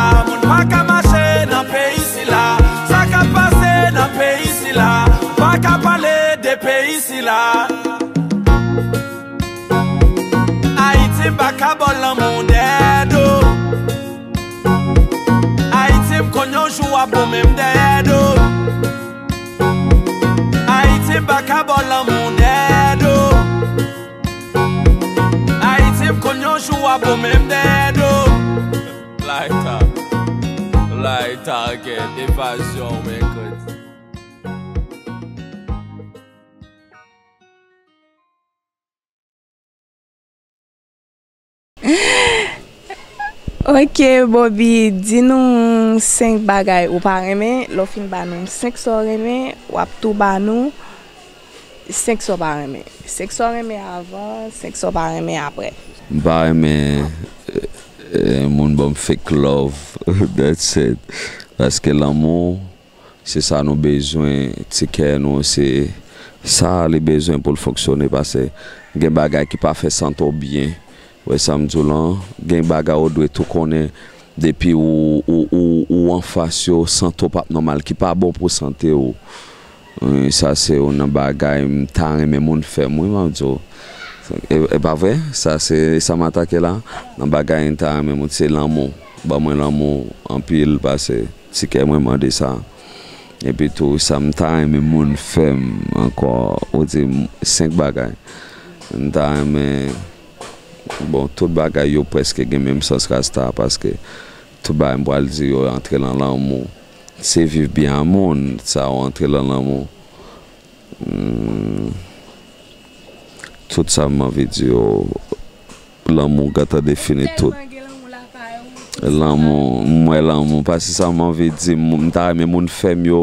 Ayiti m pa ka ba w lanmou dèyè do. Ayiti m konn yon jou w ap bon menm dèyè do. Ayiti m pa ka ba w lanmou dèyè do. Ayiti m konn yon jou w ap bon menm dèyè do. Lighter, lighter again, evazyon mèkredi. Ok, Bobby, di nou senk bagay ou pa renmen. Lè w fin ba nou senk sa w renmen, w ap tou ba nou senk sa w pa renmen. Senk sa w renmen avan, senk sa w pa renmen apre. M pa renmen eh, eh, moun ban m fake love. That's it. Paske lanmou, se sa nou bezwen, ti kè nou, se sa li bezwen pou l fonksyone, paske gen bagay ki pa fè sante w byen. Wè sa m di w lan, gen bagay ou dwe tou konnen, depi ou, ou, ou, ou anfas yo, sante w p ap nòmal, ki pa bon pou sante w. Wi, sa se youn nan bagay m ta renmen moun fè m, wi, m ap di w. E, e pa vre? Sa se sa m atake la, nan bagay m ta renmen moun, se lanmou. Ban mwen lanmou anpil, paske ti kè mwen mande sa. Epi tou, sa m ta renmen moun fè m ankò, ou di m senk bagay. M ta renmen, bon, tout bagay yo prèske gen menm sans rasta, paske tout bagay m pral di yo antre nan lanmou. Se viv byen a moun, sa yo antre nan lanmou. Hmm. Tout sa m anvi di yo, lanmou gentan defini tout. Lanmou, m wè lanmou, paske sa m anvi di, m ta renmen moun fè m yo,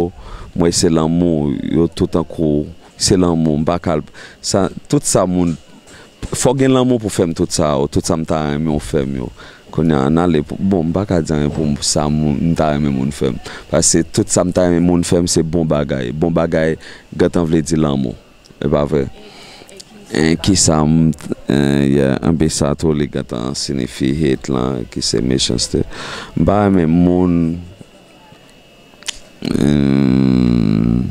m wè se lanmou, yo tou tankou, se lanmou, m pa ka, sa, tout sa moun, fò gen lanmou pou fè m tout sa yo, tout sa m ta renmen w fè m yo. Kounye a, ann ale, bon, m pa ka di anyen pou sa moun, m ta renmen moun fè m. Paske tout sa m ta renmen moun fè m, se bon bagay. Bon bagay, gentan vle di lanmou. E pa vre? En, kisa m, en, yeah, enben sa tou, li gentan siyifi hate lan, ki se mechanste. M pa renmen moun, en,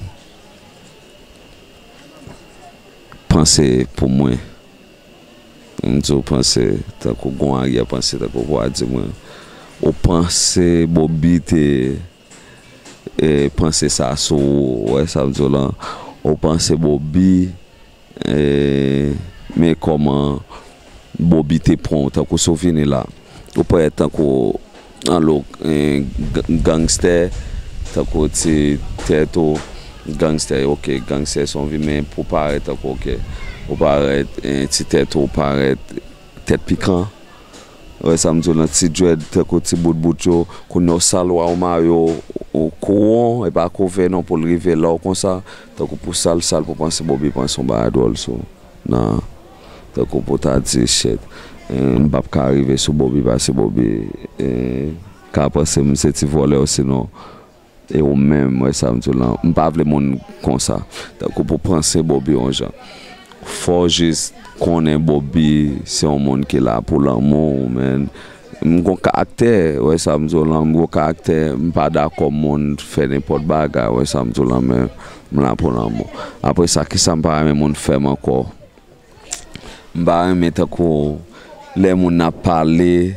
panse pou mwen. M di w panse, tankou gon aryè panse, tankou pou a di mwen, ou panse Bobby te e, panse sa sou ou, ou wè sa m di w lan, ou panse Bobby, e, men kòman Bobby te pran w, tankou si w vini la, ou parèt tankou anlo, e, gangstè, tankou ti tèt ou, gangstè, ok, gangstè se yon vi, men pou parèt tankou, ok, ou parèt, e, ti tèt ou parèt tèt pikan. Wè sa m di w lan, ti djwèd, tankou ti bout bout yo, kounye a w sal wa w mayo, ou kouwon, e pa kouvè non pou l rive la w konsa, tankou pou sal, sal pou panse Bobby panse yon bagay dwòl sou, nan, tankou pou ta di shit, m p ap ka rive sou Bobby paske Bobby ka panse m se ti vòlè osinon E ou menm, wè sa m di w lan, m pa vle moun konsa. Tankou pou panse Bobby yon jan. Fò w jis konnen Bobby se yon moun ki la pou lanmou w, man. M gon karaktè, wè sa m di w lan, m gon karaktè, m pa dakò moun fè nenpòt bagay, wè sa m di w lan, men m la pou lanmou. Apre sa, kisa m pa renmen moun fè m ankò? M pa renmen tankou lè moun ap pale,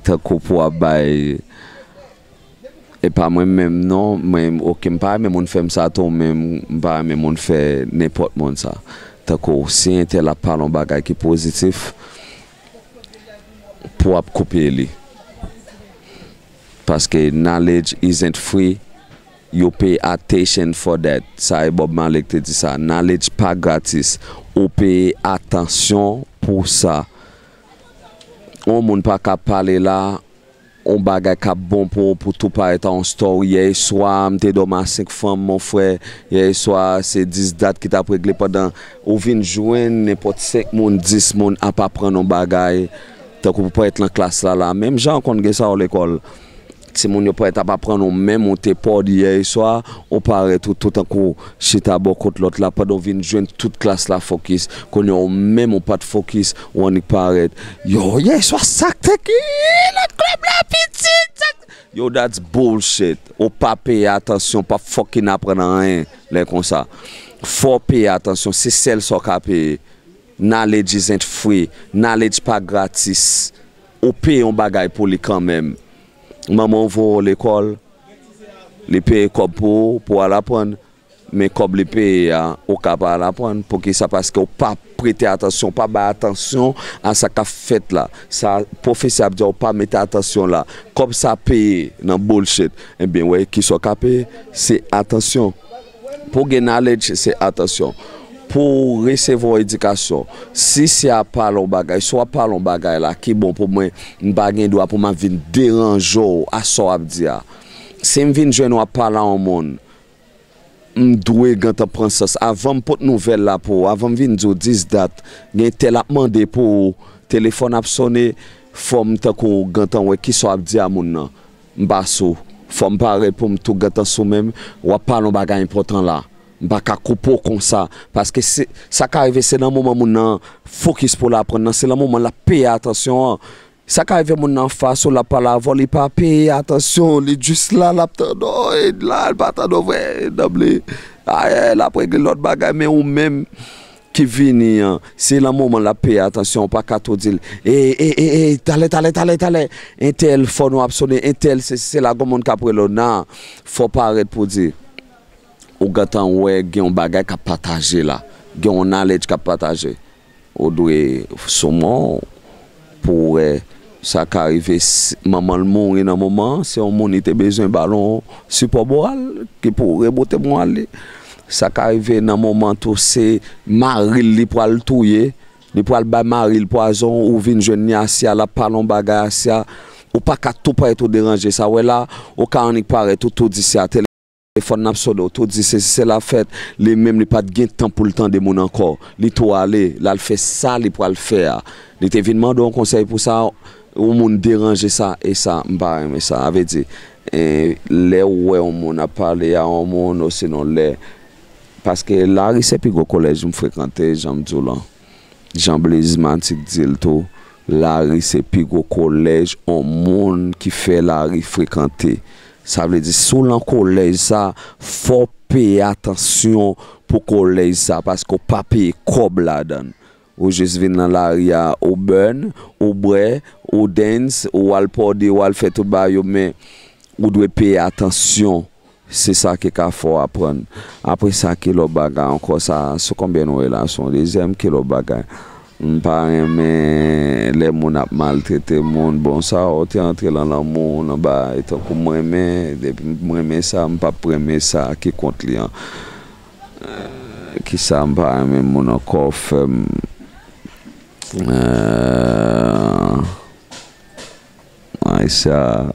tankou pou ap bay E pa mwen menm non, mwen, ok, m pa renmen moun fè m sa tou, men m pa renmen moun fè nenpòt moun sa. Tankou, si entèl ap pale yon bagay ki pozitif, pou w ap koupe li. Paske knowledge isn't free, you pay attention for that. Sa e Bob Marley ki te di sa. Knowledge pa gratis. Ou peye atansyon pou sa. Yon moun pa ka pale la, yon bagay k ap bon pou ou, pou tou parèt a yon story. Yè swa, m te dòmi a senk fanm, mon frè. Yè swa, se dis dat ki t ap regle pandan ou vin jwenn nenpòt senk moun, dis moun ap aprann yon bagay. Tankou pou parèt lan klas la, la. Menm jan w konn gen sa w lekòl. Timoun yo parèt ap aprann ou menm ou te pòd yè swa, ou parèt ou tou tankou chita bò kot lòt la, pandan w vin jwenn tout klas la fokis. Kounye a ou menm ou pa t fokis, ou annik parèt. Yo, yè swa sa k te ki nan klèb la pitit, sa k, yo, that's bullshit. Ou pa peye atansyon, w p ap fucking aprann anyen lè konsa. Fò w peye atansyon, se sèl sa w ka peye. Knowledge isn't free. Knowledge pa gratis. Ou peye yon bagay pou li kanmenm. Manman w voye w lekòl, li peye kòb pou ou, pou w al aprann. Men kòb li peye a, ou ka pa al aprann. Poukisa? Paske w pa prete atansyon, w pa bay atansyon a sa k ap fèt la. Sa pwofesè ap di a, ou pa mete atansyon la. Kòb sa peye nan bullshit. Ebyen, wè, kisa w ka peye? Se atansyon. Pou w gen knowledge, se atansyon. Pou w resevwa yon edikasyon, si se ap pale yon bagay, si w ap pale yon bagay la ki bon pou mwen, m pa gen dwa pou m ap vin deranje w a sa w ap di a. Si m vin jwenn w ap pale a yon moun, m dwe gentan pran sans. Avan m pot nouvèl la pou ou, avan m vin di w dis dat, gen tèl ap mande pou ou, telefòn ap sone, fò m tankou gentan wè kisa w ap di a moun nan. M pa sou. Fò m parèt pou m tou gentan sou men m, w ap pale yon bagay enpòtan la. M pa ka koupe w konsa, paske se, sa ka rive se nan moman moun nan fokis pou l aprann nan, se nan moman l ap peye atansyon an. Sa ka rive moun nan anfas ou, l ap pale avè w, li pa peye atansyon, li jis la, l ap tande w, e la, l pa tande w vre, nanm li, ayè, l ap regle lòt bagay, men ou menm ki vini an, se nan moman l ap peye atansyon, ou pa ka tou di l, e, e, e, e, talè, talè, talè, talè, entèl fò nou ap sone, entèl se, se la gon moun k ap rele w, nan, fò w parèt pou di, ou gentan wè gen yon bagay k ap pataje la, gen yon knowledge k ap pataje. Ou dwe sou men w pou w wè sa ka rive. Si manman l mouri nan moman an, se yon moun li te bezwen ba l yon sipò moral ki pou remonte moral li. Sa ka rive nan moman tou, se mari l li pral touye, li pral bay mari l pwazon, ou vin jwenn li asya, l ap pale yon bagay asya, ou pa ka tou parèt ou deranje sa. Wè la, ou ka annik parèt ou tou di se a telefòn nan ap sone, ou tou di se, se la fèt, li menm li pa t gen tan pou l tande moun ankò. Li tou ale, l al fè sa li pral fè a. Li te vin mande w yon konsèy pou sa, yon moun deranje sa, e sa, m pa renmen sa. A vle di, e, lè w wè yon moun ap pale a yon moun, osinon lè, paske lari se pi gwo kolèj m frekante, jan m di w lan. Jan Blaze Matic di l tou, lari se pi gwo kolèj on moun ki fè lari frekante. Sa vle di, si w lan kolèj sa, fò w peye atansyon pou kolèj sa, paske w pa peye kòb ladan l. Ou jis vin nan lari a, ou bèn, ou bwè, ou dance, ou al pòde, ou al fè tout bagay yo, men ou dwe peye atansyon. Se sa ki ka fè w aprann. Apre sa, ki lòt bagay ankò? Sa, sou konbyen nou ye la? Sou yon dezyèm, ki lòt bagay? M pa renmen lè moun ap maltrete moun. Bon, sa, ou te antre lan lanmou, nan bagay tankou m renmen, depi m renmen sa, m p ap renmen sa ki kont li an. Eh, kisa m pa renmen moun ankò fè m? Eh, Ay, sa,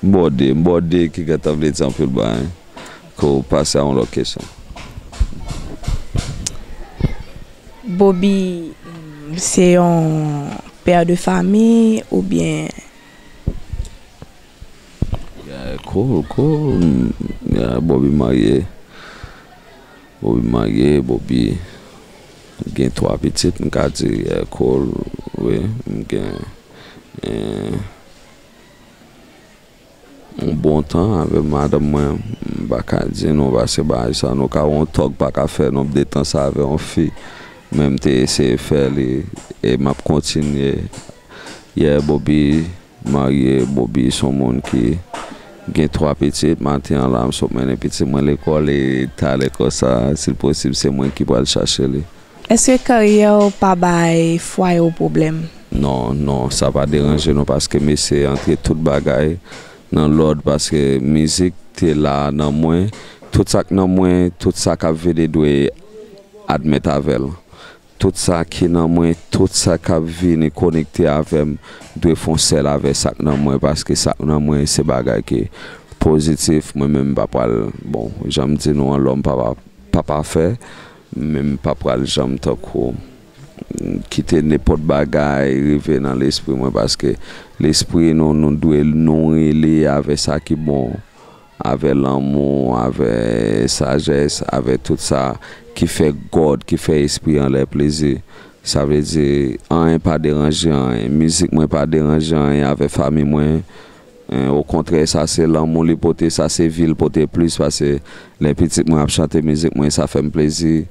m bòde, m bòde ki gentan vle di anpil bagay. Ko pase a yon lòt kesyon. Bobby, se yon pè de fanmi oubyen? Yeah, cool, cool. Yeah, Bobby marye. Bobby marye, Bobby gen twa pitit, m ka di, eh, Cole, wi, m gen, eh, yon bon tan avè madanm mwen, m pa ka di nou, paske bagay sa, nou ka wè yon tòg pa ka fè non de tan sa avè yon fi, men m te eseye fè li, e m ap kontinye. Yeah, Bobby, marye, Bobby se yon moun ki gen twa pitit. Maten an la, m sot mennen pitit mwen lekòl e talè konsa, si l posib, se mwen ki pral chache li. Èske karyè w pa bay fwaye w pwoblèm? Non, non, sa pa deranje nou paske mesye antre tout bagay nan lòd paske mizik te la nan mwen. Tout sa k nan mwen, tout sa k ap vini dwe admèt avè l. Tout sa ki nan mwen, tout sa k ap vini konekte avè m, dwe fè yon sèl avè sa k nan mwen, paske sa k nan mwen se bagay ki pozitif. Mwen menm m pa pral, bon, jan m di nou an, lòm pa, pa, pa pafè, men m pa pral janm tankou kite nenpòt bagay rive nan lespri mwen, paske lespri nou, nou dwe nouri li avè sa ki bon. Avè lanmou, avè sajès, avè tout sa ki fè God, ki fè espri anlè plezi. Sa vle di, anyen pa deranje anyen. Mizik mwen pa deranje anyen avè fanmi mwen. Okontrè, sa se lanmou li pote, sa se vi l pote plis, paske lè pitit mwen ap chante mizik mwen, sa fè m plezi.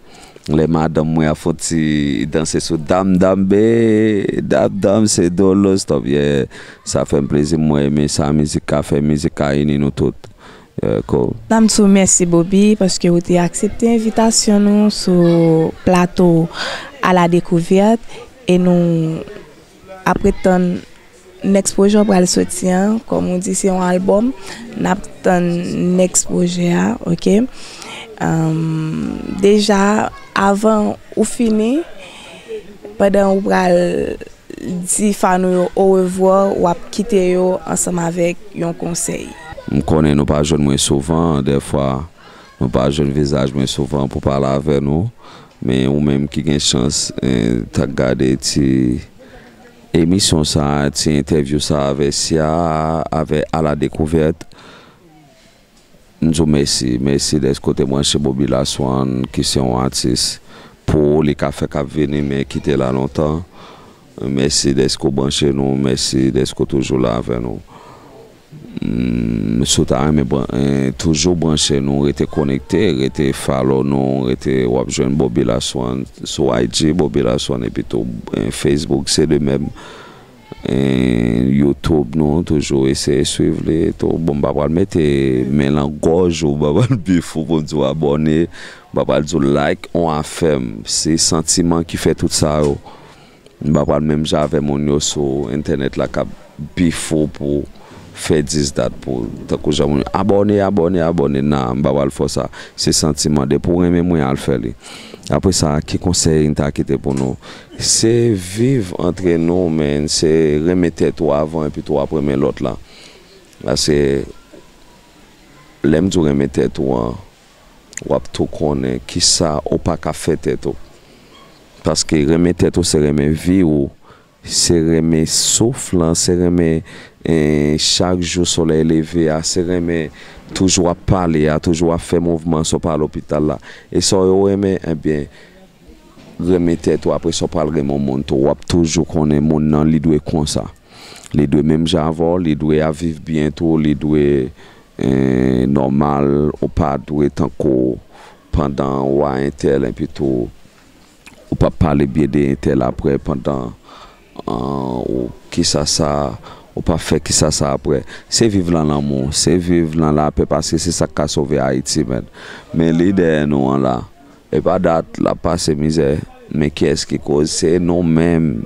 Lè madanm mwen ap fè yon ti danse sou dam dam be, dam dam se dolo stop, yeah. Sa fè m plezi, mwen renmen sa mizik ka fè, mizik ka ini nou tout. Yeah, cool. N ap di w mèsi, Bobby, paske w te aksepte envitasyon nou sou plato A la Découverte, e nou ap ret tann next pwojè w pral soti an. Kòm ou di, se yon albòm. N ap tann next pwojè a, oke? Deja, avan ou fini, pandan ou pral di fan ou yo orevwa, w ap kite yo ansanm avèk yon konsèy. M konnen nou pa jwenn mwen souvan, dèfwa nou pa jwenn vizaj mwen souvan pou pale avè nou, men ou menm ki gen chans, eh, t ap gade ti emisyon sa a, ti entèvyou sa a avè Sia, avè A la Découverte, m di w mèsi. Mèsi dèske w te branche Bobby Laswan, ki se yon atis pou ou, li ka fè k ap vini, men ki te la lontan. Mèsi dèske w branche nou, mèsi dèske w toujou la avè nou. Mm, si w ta renmen bran- eh, toujou branche nou, rete konekte, rete follow nou, rete, w ap jwenn Bobby Laswan sou I G, Bobby Laswan, epi tou, eh, Facebook, se de menm. Eh, YouTube nou, toujou eseye swiv li tou. Bon, m pa pral mete men lan gòj ou, m pa pral bif ou pou m di w abòne, m pa pral di w like, on afè m. Se santiman ki fè tout sa yo. M pa pral menm jan avè moun yo sou entènèt la k ap bif ou pou fè dis dat pou, tankou jan moun yo, abòne, abòne, abòne. Nan, m pa pral fè w sa. Se santiman. Depi w renmen mwen, al fè li. Apre sa, ki konsèy m ta kite pou nou? Se viv antre nou, men se renmen tèt ou avan, epi tou w ap renmen lòt la. Paske, lè m di w renmen tèt ou an, w ap tou konnen kisa ou pa ka fè tèt ou. Paske renmen tèt ou, se renmen vi ou, se renmen souf lan, se renmen, eh, chak jou solèy leve a, se renmen toujou ap pale a, toujou ap fè mouvman, si w pa lopital la. E sa w renmen, ebyen, renmen tèt ou, apre sa w pral renmen yon moun tou. W ap toujou konnen moun nan, li dwe konsa. Li dwe menm jan avè w, li dwe ap viv byen tou, li dwe, eh, nòmal, ou pa dwe tankou pandan w a entèl, epi tou, ou p ap pale byen de entèl apre, pandan, ah, ou kisa sa, ou p ap fè kisa sa apre. Se viv lan lanmou, se viv lan lapè, paske se sa k ka sove Ayiti, menn. Men lidè nou an la, e pa dat l ap pase mizè, men kiyès ki koz? Se nou menm.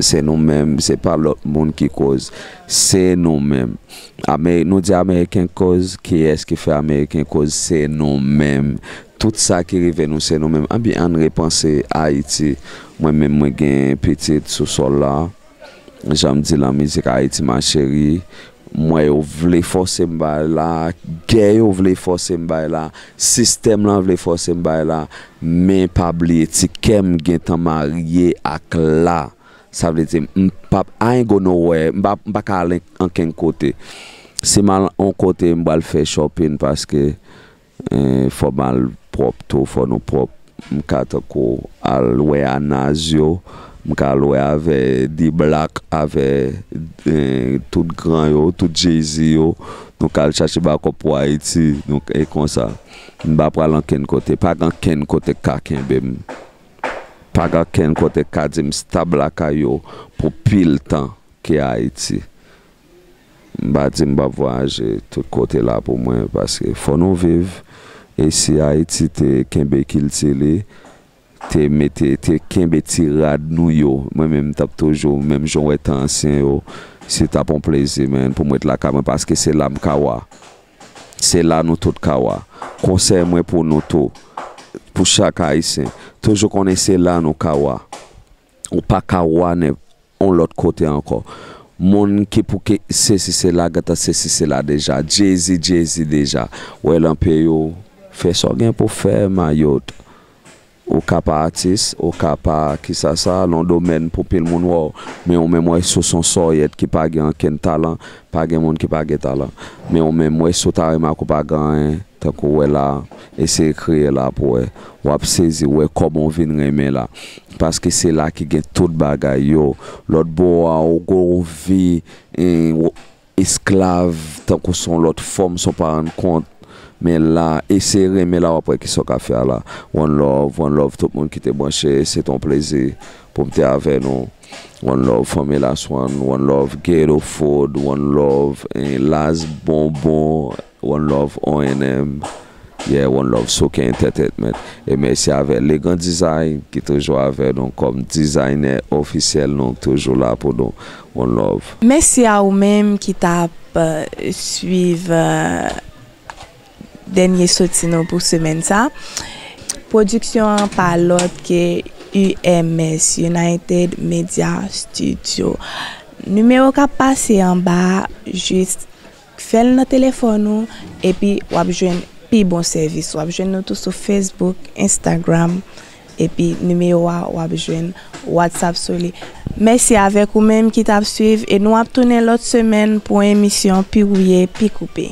Se nou menm, se pa lòt moun ki koz. Se nou menm. Ame-, nou di Ameriken koz, kiyès ki fè Ameriken koz? Se nou menm. Tout sa ki rive nou, se nou menm. Anben, ann repanse Ayiti. Mwen menm, mwen gen pitit sou sòl la. Jan m di lan mizik Ayiti ma chérie. M wè yo vle fòse m bay la, gè yo vle fòse m bay la, sistèm lan vle fòse m bay la, men pa bliye ti kè m gentan marye ak la. Sa vle di, m p ap, I ain't go nowhere, m pa, m pa ka al ankenn kote. Si m al yon kote, m pral fè shopping paske, eh, fò m al pwòp tou, fò nou pwòp. M ka tankou al wè Anaz yo, m ka al wè avè D-Block, avè, eh, tout gran yo, tout Jay-Z yo. Nou ka al chache bakòp pou Ayiti, nou, e konsa. M pa pral ankenn kote, pa gen ankenn kote k ka kenbe m. Pa gen ankenn kote k ka di m stab lakay yo pou pil tan ke Ayiti. M pa di m p ap vwayaje tout kote la pou mwen, paske fò nou viv. E si Ayiti te kenbe kilti li, te mete, te kenbe ti rad nou yo, mwen menm m t ap toujou, menm jan w wè tan ansyen yo, se t ap yon plezi, menn, pou m ret lakay mwen, paske se la m ka wa. Se la nou tout ka wa. Konsèy mwen pou nou tou, pou chak Ayisyen, toujou konnen se la nou ka wa. Ou pa ka wa nenpòt yon lòt kote ankò. Moun ki pou ke sesi sela, gentan sesi sela deja. Jay-Z, Jay-Z deja. Wè lanpe yo, fè sa w gen pou fè, mayot. Ou ka pa atis, ou ka pa kisasa, nan domèn pou pil moun wè w. Men ou menm wè si w se yon sòyèt ki pa gen ankenn talan, pa gen moun ki pa gen talan. Men ou menm wè si w ta remake w pa gen anyen, tankou w wè la, eseye kreye la pou w wè. W ap sezi, w wè kòman w vin renmen la. Paske se la ki gen tout bagay yo. Lòt bò a, ou gon vi, en, w-, esklav, tankou se yon lòt fòm, san w pa rann kont. Men la, eseye renmen la, w ap wè kisa w ka fè a la. One love, one love, tout moun ki te branche, se te yon plezi pou m te avè nou. One love, fanmi Laswan, one love, Ghetto Food, one love, eh, Las Bonbon, one love, O N M. Yeah, one love, Soke Entertainment. E mèsi avè Legan Design ki toujou avè nou kòm dizayner ofisyèl nou, toujou la pou nou. One love. Mèsi a ou menm ki t ap, euh, swiv, euh, dènye soti nou pou semèn sa. Pwodiksyon an pa lòt ke U M S, United Media Studio. Nimewo k ap pase anba a, jis fè l nan telefòn ou, epi w ap jwenn pi bon sèvis. W ap jwenn nou tou sou Facebook, Instagram, epi nimewo a, w ap jwenn WhatsApp sou li. Mèsi avèk ou menm ki t ap swiv, e nou ap tounen lòt semèn pou yon emisyon pi wouye, pi koupe.